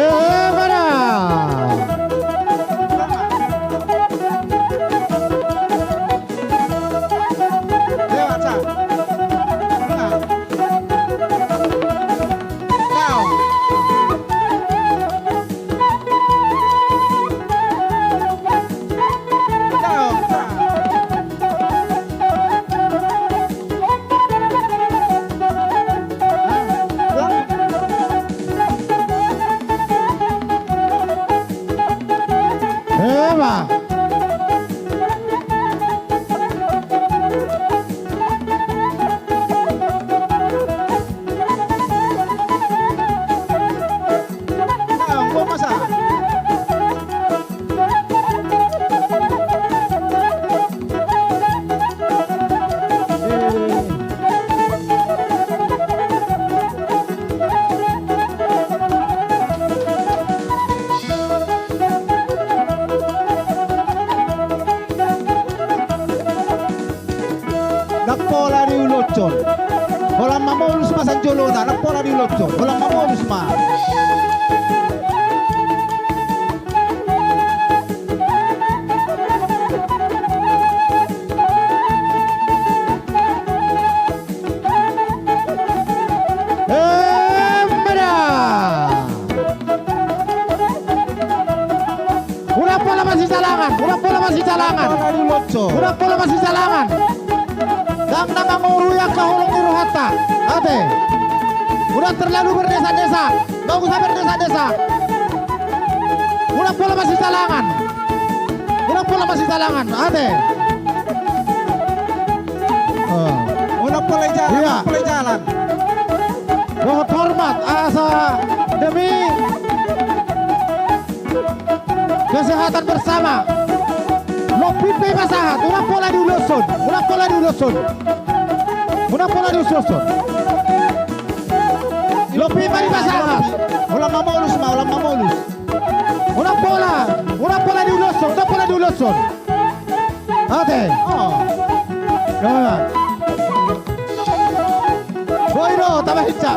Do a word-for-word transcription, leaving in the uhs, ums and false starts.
Emana. Ema. Ndang pola diuloshon. Holan mamolus ma sian jolona, ndang pola diuloshon. Holan mamolus ma. Emana. Unang pola masijalangan, unang pola masijalangan. Unang pola masijalangan. Ndang na mangurui angka holong ni rohanta. Ate. Unang terlalu berdesak-desak. Ndang usah berdesak-desak. Unang pola masijalangan. Unang pola masijalangan. Ate. Unang pola i jalan, iya. Unang pola i jalan. Dohot hormat asa demi kesehatan bersama. Lompin pe dipasahat, unang pola diuloshon, unang pola diuloshon. Unang pola diuloshon. Lompin pe dipasahat. Holan mamolus ma, holan mamolus. Unang pola, unang pola diuloshon, unang pola diuloshon. Ate. Oh. Ya. Boi do, tamba hinsa.